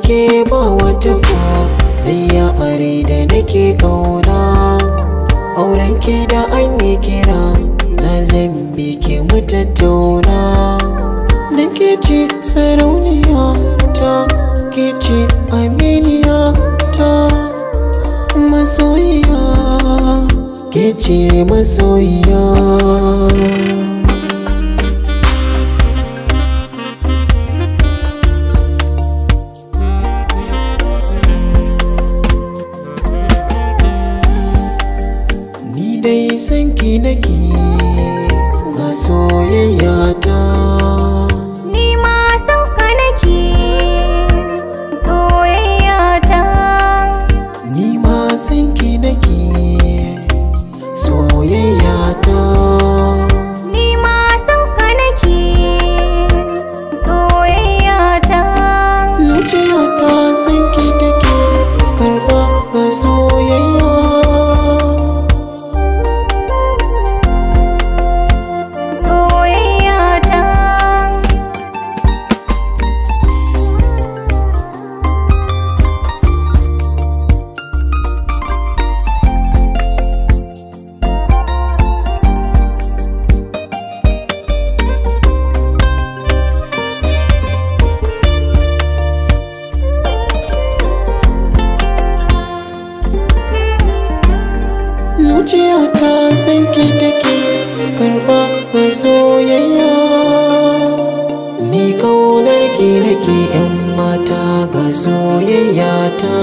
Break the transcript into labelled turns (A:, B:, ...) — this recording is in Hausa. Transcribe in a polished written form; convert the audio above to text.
A: ke ba wata ko ɗaya are da nake kauna. Auren ke da an yi kira na zambi ke mu tattauna. Dan ke ce sarauniya ta, ke ce aminiya ta, masoyiya, ke ce masoyiya. Ni dai san ki nake ga soyayya ta.
B: Ni ma san ka nake soyayya ta.
A: Ni ma san ki nake soyayya ta.
B: Ni ma san ka nake soyayya ta.
A: Zuciya ta san ki take karba ga soyayya.
B: Soyayya ta.
A: Zuciya ta san ki take karba ga soyayya. Ni kaunar ki nake yan mata ga soyayya ta.